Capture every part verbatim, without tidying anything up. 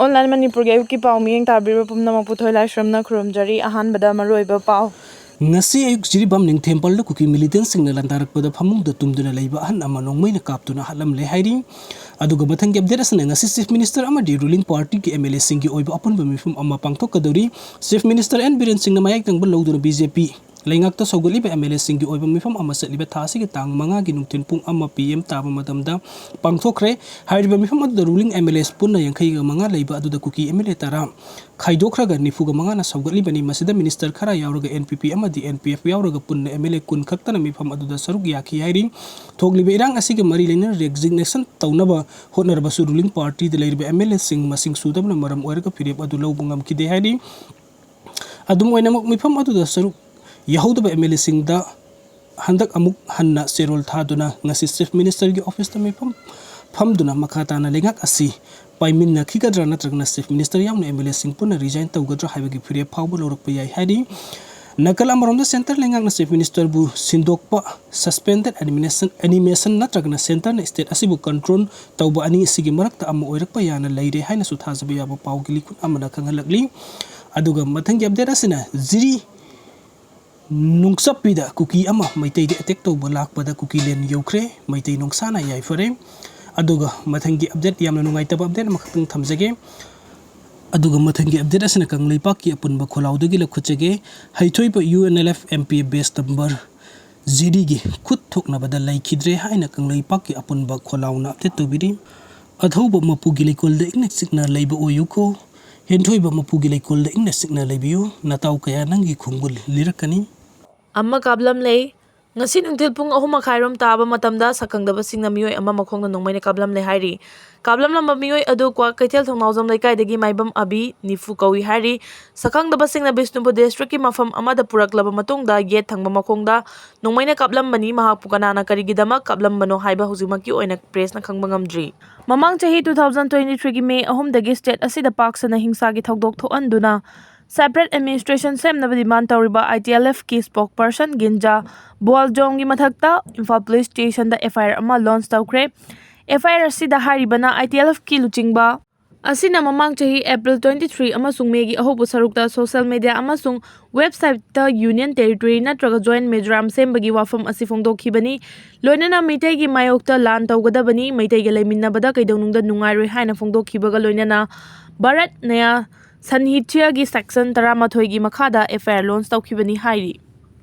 Online ꯃꯅꯤꯄꯨꯔꯒꯤ ꯑꯌꯨꯛꯀꯤ ꯄꯥꯎ ꯃꯤꯠꯌꯦꯡ ꯇꯥꯕꯤꯔꯤꯕ ꯄꯨꯝꯅꯃꯛꯄꯨ ꯊꯣꯏꯂꯥꯏꯁ꯭ꯔꯝꯅ ꯈꯨꯔꯨꯝꯖꯔꯤ꯫ ꯑꯍꯥꯟꯕꯗ ꯃꯔꯨꯑꯣꯏꯕ ꯄꯥꯎ꯫ ꯉꯁꯤ ꯑꯌꯨꯛ ꯖꯤꯔꯤꯕꯥꯝ ꯅꯤꯡꯊꯦꯝꯄꯜꯗ ꯀꯨꯀꯤ ꯃꯤꯂꯤꯇꯦꯟꯁꯤꯡꯅ ꯂꯥꯟꯗꯥꯔꯛꯄꯗ ꯐꯃꯨꯡꯗ ꯇꯨꯝꯗꯨꯅ ꯂꯩꯕ ꯑꯍꯟ ꯑꯃ ꯅꯣꯡꯃꯩꯅ ꯀꯥꯞꯇꯨꯅ ꯍꯥꯠꯂꯝꯂꯦ ꯍꯥꯏꯔꯤ꯫ ꯑꯗꯨꯒ ꯃꯊꯪꯒꯤ ꯑꯞꯗꯦꯠ ꯑꯁꯤꯅ ꯉꯁꯤ ꯆꯤꯐ ꯃꯤꯅꯤꯁꯇꯔ ꯑꯃꯗꯤ ꯔꯨꯂꯤꯡ ꯄꯥꯔꯇꯤꯒꯤ ꯑꯦꯝ ꯑꯦꯜ ꯑꯦꯁꯤꯡꯒꯤ ꯑꯣꯏꯕ ꯑꯄꯨꯟꯕ ꯃꯤꯐꯝ ꯑꯃ ꯄꯥꯡꯊꯣꯛꯀꯗꯧꯔꯤ꯫ ꯆꯤꯐ ꯃꯤꯅꯤꯁꯇꯔ ꯑꯦꯟ ꯕꯤꯔꯦꯟ ꯁꯤꯡꯅ ꯃꯌꯥꯏ ꯊꯪꯕ ꯂꯧꯗꯨꯅ ꯕꯤ ꯖꯦ ꯄꯤ ꯂꯩꯉꯥꯛꯇ ꯁꯧꯒꯠꯂꯤꯕ ꯑꯦꯝ ꯑꯦꯜ ꯑꯦꯁꯤꯡꯒꯤ ꯑꯣꯏꯕ ꯃꯤꯐꯝ ꯑꯃ ꯆꯠꯂꯤꯕ ꯊꯥ ꯑꯁꯤꯒꯤ ꯇꯥꯡ ꯃꯉꯥꯒꯤ ꯅꯨꯡꯊꯤꯜ ꯄꯨꯡ ꯑꯃ ꯄꯤ ꯑꯦꯝ ꯇꯥꯕ ꯃꯇꯝꯗ ꯄꯥꯡꯊꯣꯛꯈ꯭ꯔꯦ꯫ ꯍꯥꯏꯔꯤꯕ ꯃꯤꯐꯝ ꯑꯗꯨꯗ ꯔꯨꯂꯤꯡ ꯑꯦꯝ ꯑꯦꯜ ꯑꯦꯁ ꯄꯨꯟꯅ ꯌꯥꯡꯈꯩꯒ ꯃꯉꯥ ꯂꯩꯕ ꯑꯗꯨꯗ ꯀꯨꯀꯤ ꯑꯦꯝ ꯑꯦꯜ ꯑꯦ ꯇꯔꯥ ꯈꯥꯏꯗꯣꯛꯈ꯭ꯔꯒ ꯅꯤꯐꯨꯒ ꯃꯉꯥꯅ ꯁꯧꯒꯠꯂꯤꯕꯅꯤ꯫ ꯃꯁꯤꯗ ꯃꯤꯅꯤꯁꯇꯔ ꯈꯔ ꯌꯥꯎꯔꯒ ꯑꯦꯟ ꯄꯤ ꯄꯤ ꯑꯃꯗꯤ ꯑꯦꯟ ꯄꯤ ꯑꯦꯐ ꯌꯥꯎꯔꯒ ꯄꯨꯟꯅ ꯑꯦꯝ ꯑꯦꯜ ꯑꯦ ꯀꯨꯟ ꯈꯛꯇꯅ ꯃꯤꯐꯝ ꯑꯗꯨꯗ ꯁꯔꯨꯛ ꯌꯥꯈꯤ ꯍꯥꯏꯔꯤ꯫ ꯊꯣꯛꯂꯤꯕ ꯏꯔꯥꯡ ꯑꯁꯤꯒ ꯃꯔꯤ ꯂꯩꯅꯅ ꯔꯦꯖꯤꯒꯅꯦꯁꯟ ꯇꯧꯅꯕ ꯍꯣꯠꯅꯔꯕꯁꯨ ꯔꯨꯂꯤꯡ ꯄꯥꯔꯇꯤꯗ ꯂꯩꯔꯤꯕ ꯑꯦꯝ ꯑꯦꯜ ꯑꯦꯁꯤꯡ ꯃꯁꯤꯡ ꯁꯨꯗꯕꯅ ꯃꯔꯝ ꯑꯣꯏꯔꯒ ꯐꯤꯔꯦꯞ ꯑꯗꯨ ꯂꯧꯕ ꯉꯝꯈꯤꯗꯦ ꯍꯥꯏꯔꯤ꯫ ꯑꯗꯨꯝ ꯑꯣꯏꯅꯃꯛ, ꯃꯤꯐꯝ ꯑꯗꯨꯗ ꯁꯔꯨꯛ ꯌꯥꯍꯧꯗꯕ ꯑꯦꯝ ꯑꯦꯜ ꯑꯦꯁꯤꯡꯗ ꯍꯟꯗꯛ ꯑꯃꯨꯛ ꯍꯟꯅ ꯆꯦꯔꯣꯜ ꯊꯥꯗꯨꯅ ꯉꯁꯤ ꯆꯤꯐ ꯃꯤꯅꯤꯁꯇꯔꯒꯤ ꯑꯣꯐꯤꯁꯇ ꯃꯤꯐꯝ ꯐꯝꯗꯨꯅ ꯃꯈꯥ ꯇꯥꯅ ꯂꯩꯉꯥꯛ ꯑꯁꯤ ꯄꯥꯏꯃꯤꯟꯅꯈꯤꯒꯗ꯭ꯔꯥ ꯅꯠꯇ꯭ꯔꯒꯅ ꯆꯤꯐ ꯃꯤꯅꯤꯁꯇꯔ ꯌꯥꯎꯅ ꯑꯦꯝ ꯑꯦꯜ ꯑꯦꯁꯤꯡ ꯄꯨꯟꯅ ꯔꯤꯖꯥꯏꯟ ꯇꯧꯒꯗ꯭ꯔꯥ ꯍꯥꯏꯕꯒꯤ ꯐꯤꯔꯦꯞ ꯐꯥꯎꯕ ꯂꯧꯔꯛꯄ ꯌꯥꯏ ꯍꯥꯏꯔꯤ꯫ ꯅꯥꯀꯜ ꯑꯃꯔꯣꯝꯗ ꯁꯦꯟꯇꯔ ꯂꯩꯉꯥꯛꯅ ꯆꯤꯐ ꯃꯤꯅꯤꯁꯇꯔꯕꯨ ꯁꯤꯟꯗꯣꯛꯄ, ꯁꯁꯄꯦꯟꯗꯦꯗ ꯑꯦꯅꯤꯃꯦꯁꯟ, ꯑꯦꯅꯤꯃꯦꯁꯟ ꯅꯠꯇ꯭ꯔꯒꯅ ꯁꯦꯟꯇꯔꯅ ꯁ꯭ꯇꯦꯠ ꯑꯁꯤꯕꯨ ꯀꯟꯇ꯭ꯔꯣꯜ ꯇꯧꯕ ꯑꯅꯤ ꯑꯁꯤꯒꯤ ꯃꯔꯛꯇ ꯑꯃ ꯑꯣꯏꯔꯛꯄ ꯌꯥꯅ ꯂꯩꯔꯦ ꯍꯥꯏꯅꯁꯨ ꯊꯥꯖꯕ ꯌꯥꯕ ꯄꯥꯎꯒꯤ ꯂꯤꯈꯨꯟ ꯑꯃꯅ ꯈꯪꯍꯜꯂꯛꯂꯤ꯫ ꯑꯗꯨꯒ ꯃꯊꯪꯒꯤ ꯑꯞꯗꯦꯠ ꯑꯁꯤꯅ ꯖꯤꯔꯤ ꯅꯨꯡꯆꯞꯄꯤꯗ ꯀꯨꯀꯤ ꯑꯃ ꯃꯩꯇꯩꯗ ꯑꯦꯇꯦꯛ ꯇꯧꯕ ꯂꯥꯛꯄꯗ ꯀꯨꯀꯤ ꯂꯦꯟ ꯌꯧꯈ꯭ꯔꯦ꯫ ꯃꯩꯇꯩ ꯅꯣꯡꯁꯥꯅ ꯌꯥꯏꯐꯔꯦ꯫ ꯑꯗꯨꯒ ꯃꯊꯪꯒꯤ ꯑꯞꯗꯦꯠ, ꯌꯥꯝꯅ ꯅꯨꯡꯉꯥꯏꯇꯕ ꯑꯞꯗꯦꯠ ꯑꯃꯈꯛꯇꯪ ꯊꯝꯖꯒꯦ꯫ ꯑꯗꯨꯒ ꯃꯊꯪꯒꯤ ꯑꯞꯗꯦꯠ ꯑꯁꯤꯅ ꯀꯪꯂꯩꯄꯥꯛꯀꯤ ꯑꯄꯨꯟꯕ ꯈꯣꯜꯂꯥꯎꯗꯒꯤ ꯂꯧꯈꯠꯆꯒꯦ꯫ ꯍꯩꯊꯣꯏꯕ U N L F M P F base number ꯖꯤꯔꯤꯒꯤ ꯈꯨꯠ ꯊꯣꯛꯅꯕꯗ ꯂꯩꯈꯤꯗ꯭ꯔꯦ ꯍꯥꯏꯅ ꯀꯪꯂꯩꯄꯥꯛꯀꯤ ꯑꯄꯨꯟꯕ ꯈꯣꯜꯂꯥꯎꯅ ꯑꯞꯗꯦꯠ ꯇꯧꯕꯤꯔꯤ꯫ ꯑꯊꯧꯕ ꯃꯄꯨꯒꯤ ꯂꯩꯀꯣꯜꯗ ꯏꯪꯅ ꯆꯤꯛꯅ ꯂꯩꯕ ꯑꯣꯏꯌꯨꯀꯣ꯫ ꯍꯦꯟꯊꯣꯏꯕ ꯃꯄꯨꯒꯤ ꯂꯩꯀꯣꯜꯗ ꯏꯪꯅ ꯆꯤꯛꯅ ꯂꯩꯕꯤꯌꯨ꯫ ꯅꯇꯥꯎ ꯀꯌꯥ ꯅꯪꯒꯤ ꯈꯣꯡꯒꯨꯜ ꯂꯤꯔꯛꯀꯅꯤ꯫ ꯑꯃ ꯀꯥꯞꯂꯝꯂꯦ꯫ ꯉꯁꯤ ꯅꯨꯡꯊꯤꯜ ꯄꯨꯡ ꯑꯍꯨꯝ ꯃꯈꯥꯏꯔꯣꯝ ꯇꯥꯕ ꯃꯇꯝꯗ ꯁꯛꯈꯪꯗꯕꯁꯤꯡꯅ ꯃꯤꯑꯣꯏ ꯑꯃ ꯃꯈꯣꯡꯅ ꯅꯣꯡꯃꯩꯅ ꯀꯥꯞꯂꯝꯂꯦ ꯍꯥꯏꯔꯤ꯫ ꯀꯥꯞꯂꯝꯂꯝꯕ ꯃꯤꯑꯣꯏ ꯑꯗꯨ ꯀ꯭ꯋꯥꯀꯩꯊꯦꯜ ꯊꯣꯡꯅꯥꯎꯖꯝ ꯂꯩꯀꯥꯏꯗꯒꯤ ꯃꯥꯏꯕꯝ ꯑꯕꯤ, ꯅꯤꯐꯨ ꯀꯧꯏ ꯍꯥꯏꯔꯤ꯫ ꯁꯛꯈꯪꯗꯕꯁꯤꯡꯅ ꯕꯤꯁꯅꯨꯄꯨꯔ ꯗꯤꯁꯇ꯭ꯔꯤꯛꯀꯤ ꯃꯐꯝ ꯑꯃꯗ ꯄꯨꯔꯛꯂꯕ ꯃꯇꯨꯡꯗ ꯌꯦꯠ ꯊꯪꯕ ꯃꯈꯣꯡꯗ ꯅꯣꯡꯃꯩꯅ ꯀꯥꯞꯂꯝꯕꯅꯤ꯫ ꯃꯍꯥꯛꯄꯨ ꯀꯅꯥꯅ ꯀꯔꯤꯒꯤꯗꯃꯛ ꯀꯥꯞꯂꯝꯕꯅꯣ ꯍꯥꯏꯕ ꯍꯧꯖꯤꯛꯃꯛꯀꯤ ꯑꯣꯏꯅ ꯄ꯭ꯔꯦꯁꯅ ꯈꯪꯕ ꯉꯝꯗ꯭ꯔꯤ꯫ ꯃꯃꯥꯡ ꯆꯍꯤ two thousand twenty threeꯒꯤ ꯃꯦ ꯑꯍꯨꯝꯗꯒꯤ ꯁ꯭ꯇꯦꯠ ꯑꯁꯤꯗ ꯄꯥꯛ ꯁꯟꯅ ꯍꯤꯡꯁꯥꯒꯤ ꯊꯧꯗꯣꯛ ꯊꯣꯛꯍꯟꯗꯨꯅ separate administration ꯁꯦꯝꯅꯕ ꯗꯤꯃꯥꯟ ꯇꯧꯔꯤꯕ ITLFꯀꯤ spokesperson ꯒꯤꯟꯖꯥ ꯕꯣꯜꯖꯣꯡꯒꯤ ꯃꯊꯛꯇ ꯏꯝꯐꯥꯜ ꯄꯨꯂꯤꯁ ꯁ꯭ꯇꯦꯁꯟꯗ FIR ꯑꯃ ꯂꯣꯟꯆ ꯇꯧꯈ꯭ꯔꯦ꯫ FIR ꯑꯁꯤꯗ ꯍꯥꯏꯔꯤꯕꯅ ITLFꯀꯤ ꯂꯨꯆꯤꯡꯕ ꯑꯁꯤꯅ ꯃꯃꯥꯡ ꯆꯍꯤ April twenty three ꯑꯃꯁꯨꯡ May ꯒꯤ ꯑꯍꯧꯕ ꯁꯔꯨꯛꯇ social media ꯑꯃꯁꯨꯡ website ꯇ Union Territory ꯅꯠꯇ꯭ꯔꯒ Joint Mizoram ꯁꯦꯝꯕꯒꯤ ꯋꯥꯐꯝ ꯑꯁꯤ ꯐꯣꯡꯗꯣꯛꯈꯤꯕꯅꯤ꯫ ꯂꯣꯏꯅꯅ ꯃꯤꯇꯩꯒꯤ ꯃꯥꯌꯣꯛꯇ ꯂꯥꯟ ꯇꯧꯒꯗꯕꯅꯤ, ꯃꯩꯇꯩꯒ ꯂꯩꯃꯤꯟꯅꯕꯗ ꯀꯩꯗꯧꯅꯨꯡꯗ ꯅꯨꯡꯉꯥꯏꯔꯣꯏ ꯍꯥꯏꯅ ꯐꯣꯡꯗꯣꯛꯈꯤꯕꯒ ꯂꯣꯏꯅꯅ ꯚꯥꯔꯠ ꯅꯌꯥ ꯁꯟꯍꯤꯇ꯭ꯌꯒꯤ section ꯇꯔꯥꯃꯥꯊꯣꯏꯒꯤ ꯃꯈꯥꯗ F I R launch ꯇꯧꯈꯤꯕꯅꯤ ꯍꯥꯏꯔꯤ꯫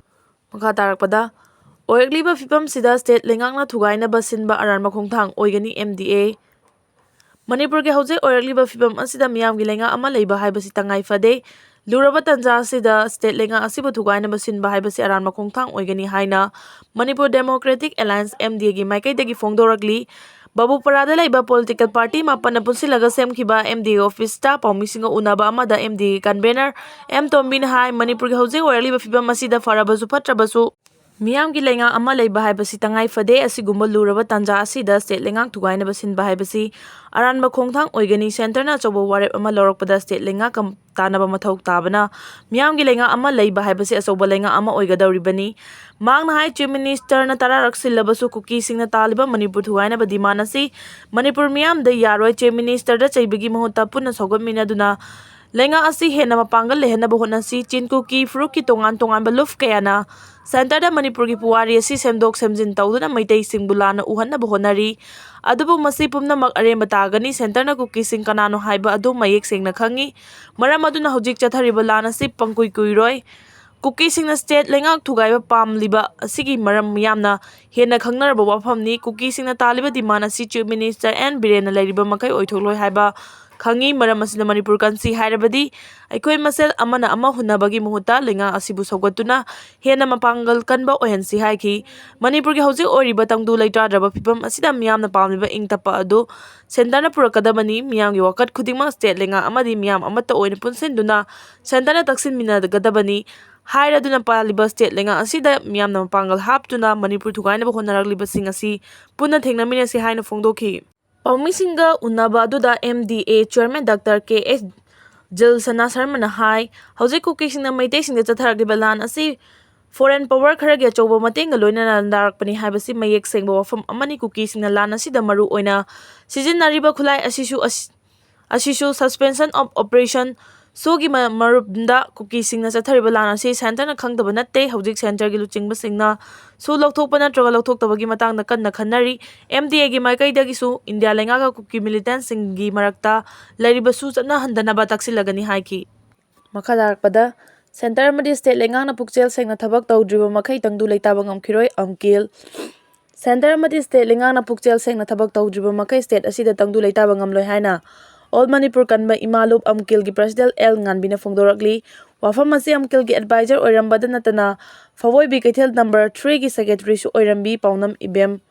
ꯃꯈꯥ ꯇꯥꯔꯛꯄꯗ, ꯑꯣꯏꯔꯛꯂꯤꯕ ꯐꯤꯕꯝꯁꯤꯗ state ꯂꯩꯉꯥꯛꯅ ꯊꯨꯒꯥꯏꯅꯕ ꯁꯤꯟꯕ ꯑꯔꯥꯟꯕ ꯈꯣꯡꯊꯥꯡ ꯑꯣꯏꯒꯅꯤ, M D A꯫ ꯃꯅꯤꯄꯨꯔꯒꯤ ꯍꯧꯖꯤꯛ ꯑꯣꯏꯔꯛꯂꯤꯕ ꯐꯤꯕꯝ ꯑꯁꯤꯗ ꯃꯤꯌꯥꯝꯒꯤ ꯂꯩꯉꯥꯛ ꯑꯃ ꯂꯩꯕ ꯍꯥꯏꯕꯁꯤ ꯇꯉꯥꯏ ꯐꯗꯦ꯫ ꯂꯨꯔꯕ ꯇꯥꯟꯖꯥ ꯑꯁꯤꯗ state ꯂꯩꯉꯥꯛ ꯑꯁꯤꯕꯨ ꯊꯨꯒꯥꯏꯅꯕ ꯁꯤꯟꯕ ꯍꯥꯏꯕꯁꯤ ꯑꯔꯥꯟꯕ ꯈꯣꯡꯊꯥꯡ ꯑꯣꯏꯒꯅꯤ ꯍꯥꯏꯅ Manipur Democratic Alliance, M D A ꯒꯤ ꯃꯥꯏꯀꯩꯗꯒꯤ ꯐꯣꯡꯗꯣꯔꯛꯂꯤ꯫ ꯕꯥꯕꯨꯄꯥꯔꯥꯗ ꯂꯩꯕ political party ꯃꯥꯄꯟꯅ ꯄꯨꯟꯁꯤꯜꯂꯒ ꯁꯦꯝꯈꯤꯕ M D A office ꯇ ꯄꯥꯎꯃꯤꯁꯤꯡꯒ ꯎꯅꯕ ꯑꯃꯗ M D A ꯒꯤ convener M ꯇꯣꯝꯕꯤꯅ ꯍꯥꯏ, ꯃꯅꯤꯄꯨꯔꯒꯤ ꯍꯧꯖꯤꯛ ꯑꯣꯏꯔꯛꯂꯤꯕ ꯐꯤꯕꯝ ꯑꯁꯤꯗ ꯐꯔꯕꯁꯨ ꯐꯠꯇ꯭ꯔꯕꯁꯨ ꯃꯤꯌꯥꯝꯒꯤ ꯂꯩꯉꯥꯛ ꯑꯃ ꯂꯩꯕ ꯍꯥꯏꯕꯁꯤ ꯇꯉꯥꯏ ꯐꯗꯦ꯫ ꯑꯁꯤꯒꯨꯝꯕ ꯂꯨꯔꯕ ꯇꯥꯟꯖꯥ ꯑꯁꯤꯗ state ꯂꯩꯉꯥꯛ ꯊꯨꯒꯥꯏꯅꯕ ꯁꯤꯟꯕ ꯍꯥꯏꯕꯁꯤ ꯑꯔꯥꯟꯕ ꯈꯣꯡꯊꯥꯡ ꯑꯣꯏꯒꯅꯤ꯫ Centre ꯅ ꯑꯆꯧꯕ ꯋꯥꯔꯦꯞ ꯑꯃ ꯂꯧꯔꯛꯄꯗ state ꯂꯩꯉꯥꯛꯀ ꯇꯥꯟꯅꯕ ꯃꯊꯧ ꯇꯥꯕꯅ ꯃꯤꯌꯥꯝꯒꯤ ꯂꯩꯉꯥꯛ ꯑꯃ ꯂꯩꯕ ꯍꯥꯏꯕꯁꯤ ꯑꯆꯧꯕ ꯂꯩꯉꯥꯛ ꯑꯃ ꯑꯣꯏꯒꯗꯧꯔꯤꯕꯅꯤ꯫ ꯃꯍꯥꯛꯅ ꯍꯥꯏ, Chief Minister ꯅ ꯇꯔꯥꯔꯛ ꯁꯤꯜꯂꯕꯁꯨ ꯀꯨꯀꯤꯁꯤꯡꯅ ꯇꯥꯜꯂꯤꯕ ꯃꯅꯤꯄꯨꯔ ꯊꯨꯒꯥꯏꯅꯕ demand ꯑꯁꯤ ꯃꯅꯤꯄꯨꯔ ꯃꯤꯌꯥꯝꯗ ꯌꯥꯔꯣꯏ꯫ Chief Minister ꯗ ꯆꯩꯕꯒꯤ ꯃꯍꯨꯠꯇ ꯄꯨꯟꯅ ꯁꯧꯒꯠꯃꯤꯟꯅꯗꯨꯅ ꯂꯩꯉꯥꯛ ꯑꯁꯤ ꯍꯦꯟꯅ ꯃꯄꯥꯡꯒꯜ ꯂꯩꯍꯟꯅꯕ ꯍꯣꯠꯅꯁꯤ꯫ ꯆꯤꯟ ꯀꯨꯀꯤ ꯐꯨꯔꯨꯞꯀꯤ ꯇꯣꯉꯥꯟ ꯇꯣꯉꯥꯟꯕ ꯂꯨꯞ ꯀꯌꯥꯅ Centre ꯗ ꯃꯅꯤꯄꯨꯔꯒꯤ ꯄꯨꯋꯥꯔꯤ ꯑꯁꯤ ꯁꯦꯝꯗꯣꯛ ꯁꯦꯝꯖꯤꯟ ꯇꯧꯗꯨꯅ ꯃꯩꯇꯩꯁꯤꯡꯕꯨ ꯂꯥꯟꯅ ꯎꯍꯟꯅꯕ ꯍꯣꯠꯅꯔꯤ꯫ ꯑꯗꯨꯕꯨ ꯃꯁꯤ ꯄꯨꯝꯅꯃꯛ ꯑꯔꯦꯝꯕ ꯇꯥꯒꯅꯤ꯫ Centre ꯅ ꯀꯨꯀꯤꯁꯤꯡ ꯀꯅꯥꯅꯣ ꯍꯥꯏꯕ ꯑꯗꯨ ꯃꯌꯦꯛ ꯁꯦꯡꯅ ꯈꯪꯏ꯫ ꯃꯔꯝ ꯑꯗꯨꯅ ꯍꯧꯖꯤꯛ ꯆꯠꯊꯔꯤꯕ ꯂꯥꯟ ꯑꯁꯤ ꯄꯪꯀꯨꯏ ꯀꯨꯏꯔꯣꯏ꯫ ꯀꯨꯀꯤꯁꯤꯡꯅ state ꯂꯩꯉꯥꯛ ꯊꯨꯒꯥꯏꯕ ꯄꯥꯝꯂꯤꯕ ꯑꯁꯤꯒꯤ ꯃꯔꯝ ꯃꯤꯌꯥꯝꯅ ꯍꯦꯟꯅ ꯈꯪꯅꯔꯕ ꯋꯥꯐꯝꯅꯤ꯫ ꯀꯨꯀꯤꯁꯤꯡꯅ ꯇꯥꯜꯂꯤꯕ demand ꯑꯁꯤ Chief Minister N ꯕꯤꯔꯦꯟꯅ ꯂꯩꯔꯤꯕ ꯃꯈꯩ ꯑꯣꯏꯊꯣꯛꯂꯣꯏ ꯍꯥꯏꯕ ꯈꯪꯏ꯫ ꯃꯔꯝ ꯑꯁꯤꯅ ꯃꯅꯤꯄꯨꯔ ꯀꯟꯁꯤ ꯍꯥꯏꯔꯕꯗꯤ ꯑꯩꯈꯣꯏ ꯃꯁꯦꯜ ꯑꯃꯅ ꯑꯃ ꯍꯨꯟꯅꯕꯒꯤ ꯃꯍꯨꯠꯇ ꯂꯩꯉꯥꯛ ꯑꯁꯤꯕꯨ ꯁꯧꯒꯠꯇꯨꯅ ꯍꯦꯟꯅ ꯃꯄꯥꯡꯒꯜ ꯀꯟꯕ ꯑꯣꯏꯍꯟꯁꯤ ꯍꯥꯏꯈꯤ꯫ ꯃꯅꯤꯄꯨꯔꯒꯤ ꯍꯧꯖꯤꯛ ꯑꯣꯏꯔꯤꯕ ꯇꯪꯗꯨ ꯂꯩꯇꯥꯗ꯭ꯔꯕ ꯐꯤꯕꯝ ꯑꯁꯤꯗ ꯃꯤꯌꯥꯝꯅ ꯄꯥꯝꯂꯤꯕ ꯏꯪ ꯇꯞꯄ ꯑꯗꯨ Centre ꯅ ꯄꯨꯔꯛꯀꯗꯕꯅꯤ꯫ ꯃꯤꯌꯥꯝꯒꯤ ꯋꯥꯀꯠ ꯈꯨꯗꯤꯡꯃꯛ state ꯂꯩꯉꯥꯛ ꯑꯃꯗꯤ ꯃꯤꯌꯥꯝ ꯑꯃꯠꯇ ꯑꯣꯏꯅ ꯄꯨꯟꯁꯤꯟꯗꯨꯅ Centre ꯅ ꯇꯛꯁꯤꯟꯃꯤꯟꯅꯒꯗꯕꯅꯤ꯫ ꯍꯥꯏꯔꯗꯨꯅ ꯄꯥꯜꯂꯤꯕ state ꯂꯩꯉꯥꯛ ꯑꯁꯤꯗ ꯃꯤꯌꯥꯝꯅ ꯃꯄꯥꯡꯒꯜ ꯍꯥꯞꯇꯨꯅ ꯃꯅꯤꯄꯨꯔ ꯊꯨꯒꯥꯏꯅꯕ ꯍꯣꯠꯅꯔꯛꯂꯤꯕꯁꯤꯡ ꯑꯁꯤ ꯄꯨꯟꯅ ꯊꯦꯡꯅꯃꯤꯟꯅꯁꯤ ꯍꯥꯏꯅ ꯐꯣꯡꯗꯣꯛꯈꯤ꯫ ꯄꯥꯎꯃꯤꯁꯤꯡꯒ ꯎꯅꯕ ꯑꯗꯨꯗ M D A Chairman Doctor K H ꯖꯤꯜꯁꯅꯥ ꯁꯔꯃꯅ ꯍꯥꯏ, ꯍꯧꯖꯤꯛ ꯀꯨꯀꯤꯁꯤꯡꯅ ꯃꯩꯇꯩꯁꯤꯡꯗ ꯆꯠꯊꯔꯛꯂꯤꯕ ꯂꯥꯟ ꯑꯁꯤ foreign power ꯈꯔꯒꯤ ꯑꯆꯧꯕ ꯃꯇꯦꯡꯒ ꯂꯣꯏꯅꯅ ꯂꯥꯟꯗꯥꯔꯛꯄꯅꯤ ꯍꯥꯏꯕꯁꯤ ꯃꯌꯦꯛ ꯁꯦꯡꯕ ꯋꯥꯐꯝ ꯑꯃꯅꯤ꯫ ꯀꯨꯀꯤꯁꯤꯡꯅ ꯂꯥꯟ ꯑꯁꯤꯗ ꯃꯔꯨ ꯑꯣꯏꯅ ꯁꯤꯖꯤꯟꯅꯔꯤꯕ ꯈꯨꯠꯂꯥꯏ ꯑꯁꯤꯁꯨ ꯑꯁ-, ꯑꯁꯤꯁꯨ Suspension of Operation, ꯁꯣꯒꯤ ꯃ-, ꯃꯔꯨꯝꯗ ꯀꯨꯀꯤꯁꯤꯡꯅ ꯆꯠꯊꯔꯤꯕ ꯂꯥꯟ ꯑꯁꯤ ꯁꯦꯟꯇꯔꯅ ꯈꯪꯗꯕ ꯅꯠꯇꯦ꯫ ꯍꯧꯖꯤꯛ ꯁꯦꯟꯇꯔꯒꯤ ꯂꯨꯆꯤꯡꯕꯁꯤꯡꯅ ꯁꯣ ꯂꯧꯊꯣꯛꯄ ꯅꯠꯇ꯭ꯔꯒ ꯂꯧꯊꯣꯛꯇꯕꯒꯤ ꯃꯇꯥꯡꯗ ꯀꯟꯅ ꯈꯟꯅꯔꯤ꯫ M D A ꯒꯤ ꯃꯥꯏꯀꯩꯗꯒꯤꯁꯨ ꯏꯟꯗꯤꯌꯥ ꯂꯩꯉꯥꯛꯀ ꯀꯨꯀꯤ militantꯁꯤꯡꯒꯤ ꯃꯔꯛꯇ ꯂꯩꯔꯤꯕ ꯁꯣ ꯆꯠꯅꯍꯟꯗꯅꯕ ꯇꯛꯁꯤꯜꯂꯒꯅꯤ ꯍꯥꯏꯈꯤ꯫ ꯃꯈꯥ ꯇꯥꯔꯛꯄꯗ, ꯁꯦꯟꯇꯔ ꯑꯃꯗꯤ ꯁ꯭ꯇꯦꯠ ꯂꯩꯉꯥꯛꯅ ꯄꯨꯛꯆꯦꯜ ꯁꯦꯡꯅ ꯊꯕꯛ ꯇꯧꯗ꯭ꯔꯤꯕ ꯃꯈꯩ ꯇꯪꯗꯨ ꯂꯩꯇꯥꯕ ꯉꯝꯈꯤꯔꯣꯏ, ꯑꯝꯀꯤꯜ꯫ ꯁꯦꯟꯇꯔ ꯑꯃꯗꯤ ꯁ꯭ꯇꯦꯠ ꯂꯩꯉꯥꯛꯅ ꯄꯨꯛꯆꯦꯜ ꯁꯦꯡꯅ ꯊꯕꯛ ꯇꯧꯗ꯭ꯔꯤꯕ ꯃꯈꯩ ꯁ꯭ꯇꯦꯠ ꯑꯁꯤꯗ ꯇꯪꯗꯨ ꯂꯩꯇꯥꯕ ꯉꯝꯂꯣꯏ ꯍꯥꯏꯅ All Manipur ꯀꯟꯕ ꯏꯃꯥ ꯂꯨꯞ ꯑꯝꯀꯤꯜꯒꯤ president L ꯉꯥꯟꯕꯤꯅ ꯐꯣꯡꯗꯣꯔꯛꯂꯤ꯫ ꯋꯥꯐꯝ ꯑꯁꯤ ꯑꯝꯀꯤꯜꯒꯤ advisor ꯑꯣꯏꯔꯝꯕꯗ ꯅꯠꯇꯅ ꯐꯋꯣꯏꯕꯤ ꯀꯩꯊꯦꯜ number threeꯒꯤ secretaryꯁꯨ ꯑꯣꯏꯔꯝꯕꯤ ꯄꯥꯎꯅꯝ ꯏꯕꯦꯝ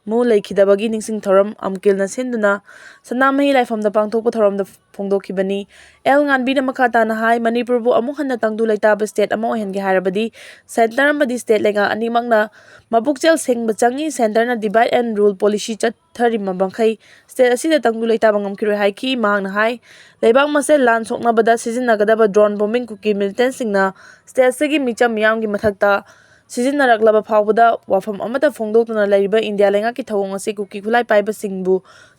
ꯃꯨ ꯂꯩꯈꯤꯗꯕꯒꯤ ꯅꯤꯡꯁꯤꯡ ꯊꯧꯔꯝ ꯑꯝꯀꯤꯜꯅ ꯁꯤꯟꯗꯨꯅ ꯁꯅꯥꯃꯍꯤ ꯂꯥꯏꯐꯝꯗ ꯄꯥꯡꯊꯣꯛꯄ ꯊꯧꯔꯝꯗ ꯐꯣꯡꯗꯣꯛꯈꯤꯕꯅꯤ꯫ L ꯉꯥꯟꯕꯤꯅ ꯃꯈꯥ ꯇꯥꯅ ꯍꯥꯏ, ꯃꯅꯤꯄꯨꯔꯕꯨ ꯑꯃꯨꯛ ꯍꯟꯅ ꯇꯪꯗꯨ ꯂꯩꯇꯥꯕ ꯁ꯭ꯇꯦꯠ ꯑꯃ ꯑꯣꯏꯍꯟꯒꯦ ꯍꯥꯏꯔꯕꯗꯤ ꯁꯦꯟꯇꯔ ꯑꯃꯗꯤ ꯁ꯭ꯇꯦꯠ ꯂꯩꯉꯥꯛ ꯑꯅꯤꯃꯛꯅ ꯃꯄꯨꯛꯆꯦꯜ ꯁꯦꯡꯕ ꯆꯪꯏ꯫ ꯁꯦꯟꯇꯔꯅ divide and rule policy ꯆꯠꯊꯔꯤꯕ ꯃꯈꯩ ꯁ꯭ꯇꯦꯠ ꯑꯁꯤꯗ ꯇꯪꯗꯨ ꯂꯩꯇꯥꯕ ꯉꯝꯈꯤꯔꯣꯏ ꯍꯥꯏꯈꯤ꯫ ꯃꯍꯥꯛꯅ ꯍꯥꯏ, ꯂꯩꯕꯥꯛ ꯃꯁꯦꯜ ꯂꯥꯟ ꯁꯣꯛꯅꯕꯗ ꯁꯤꯖꯤꯟꯅꯒꯗꯕ drone bombing ꯀꯨꯀꯤ militantꯁꯤꯡꯅ ꯁ꯭ꯇꯦꯠ ꯑꯁꯤꯒꯤ ꯃꯤꯆꯝ ꯃꯤꯌꯥꯝꯒꯤ ꯃꯊꯛꯇ ꯁꯤꯖꯤꯟꯅꯔꯛꯂꯕ ꯐꯥꯎꯕꯗ ꯋꯥꯐꯝ ꯑꯃꯠꯇ ꯐꯣꯡꯗꯣꯛꯇꯅ ꯂꯩꯔꯤꯕ ꯏꯟꯗꯤꯌꯥ ꯂꯩꯉꯥꯛꯀꯤ ꯊꯧꯑꯣꯡ ꯑꯁꯤ ꯀꯨꯀꯤ ꯈꯨꯠꯂꯥꯏ ꯄꯥꯏꯕꯁꯤꯡꯕꯨ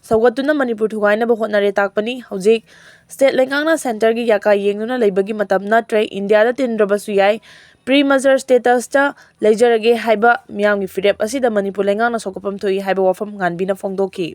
ꯁꯧꯒꯠꯇꯨꯅ ꯃꯅꯤꯄꯨꯔ ꯊꯨꯒꯥꯏꯅꯕ ꯍꯣꯠꯅꯔꯦ ꯇꯥꯛꯄꯅꯤ꯫ ꯍꯧꯖꯤꯛ ꯁ꯭ꯇꯦꯠ ꯂꯩꯉꯥꯛꯅ ꯁꯦꯟꯇꯔꯒꯤ ꯌꯥꯀꯥ ꯌꯦꯡꯗꯨꯅ ꯂꯩꯕꯒꯤ ꯃꯇꯝ ꯅꯠꯇ꯭ꯔꯦ꯫ ꯏꯟꯗꯤꯌꯥꯗ ꯇꯤꯟꯗ꯭ꯔꯕꯁꯨ ꯌꯥꯏ, pre-merger statusꯇ ꯂꯩꯖꯔꯒꯦ ꯍꯥꯏꯕ ꯃꯤꯌꯥꯝꯒꯤ ꯐꯤꯔꯦꯞ ꯑꯁꯤꯗ ꯃꯅꯤꯄꯨꯔ ꯂꯩꯉꯥꯛꯅ ꯁꯧꯒꯠꯐꯝ ꯊꯣꯛꯏ ꯍꯥꯏꯕ ꯋꯥꯐꯝ ꯉꯥꯟꯕꯤꯅ ꯐꯣꯡꯗꯣꯛꯈꯤ꯫